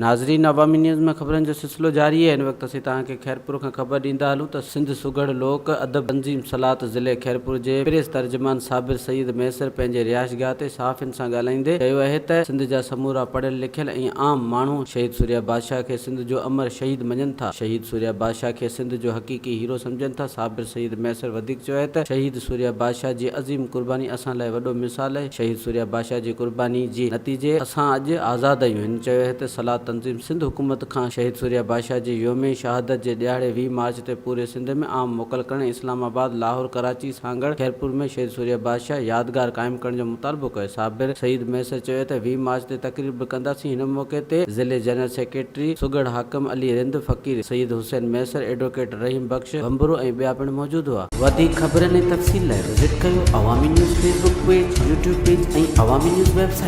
ناظرين عوامي نيوز ۾ خبرن جو سلسلو جاري آهي هن وقت اسين توهان کي خيرپور کان خبر ڏيندا هلون ته سنڌ سگهڙ لوڪ ادب تنظيم سلات ضلعي خيرپور جي پريس ترجمان صابر سعيد مهيسر پنهنجي رهائشگاهه تي صحافين سان ڳالهائيندي چيو اهي ته سنڌ جا سمورا پڙهيل لکيل ۽ عام ماڻهو شهيد سورهيه بادشاهه کي سنڌ جو امر شهيد مڃن ٿا شهيد سورهيه بادشاهه کي سنڌ جو حقيقي هيرو سمجهن ٿا صابر سعيد مهيسر وڌيڪ چيو اهي ته شهيد سورهيه بادشاهه جي عظيم قرباني اسان لاء وڏو مثال اهي شهيد سورهيه بادشاهه جي قرباني جي نتيجي اسان اڄ آزاد آهيون. هن چيو اهي ته سلاد تنظيم سنڌ حڪومت کان شهيد سورهيه بادشاهه جي يوم شهادت جي ڏهاڙي 20 مارچ تي پوري سنڌ ۾ عام موڪل ڪرڻ ۽ اسلام آباد، لاهور، ڪراچي، سانگهڙ، خيرپور ۾ شهيد سورهيه بادشاهه يادگار قائم ڪرڻ جو مطالبو ڪيو. صابر سعيد مهيسر چيو ته 20 مارچ تي تقرير به ڪنداسين. هن موقعي تي ضلعي جنرل سيڪريٽري سگهڙ حاڪم علي رند، فقير سيد حسين مهيسر، ايڊووڪيٽ رحيم بخش ڀنڀرو ۽ ٻيا پڻ موجود هئا. وڌيڪ خبرن ۽ تفصيل لاء وزٽ ڪيو Awami news Facebook page, YouTube page ۽ Awami news website.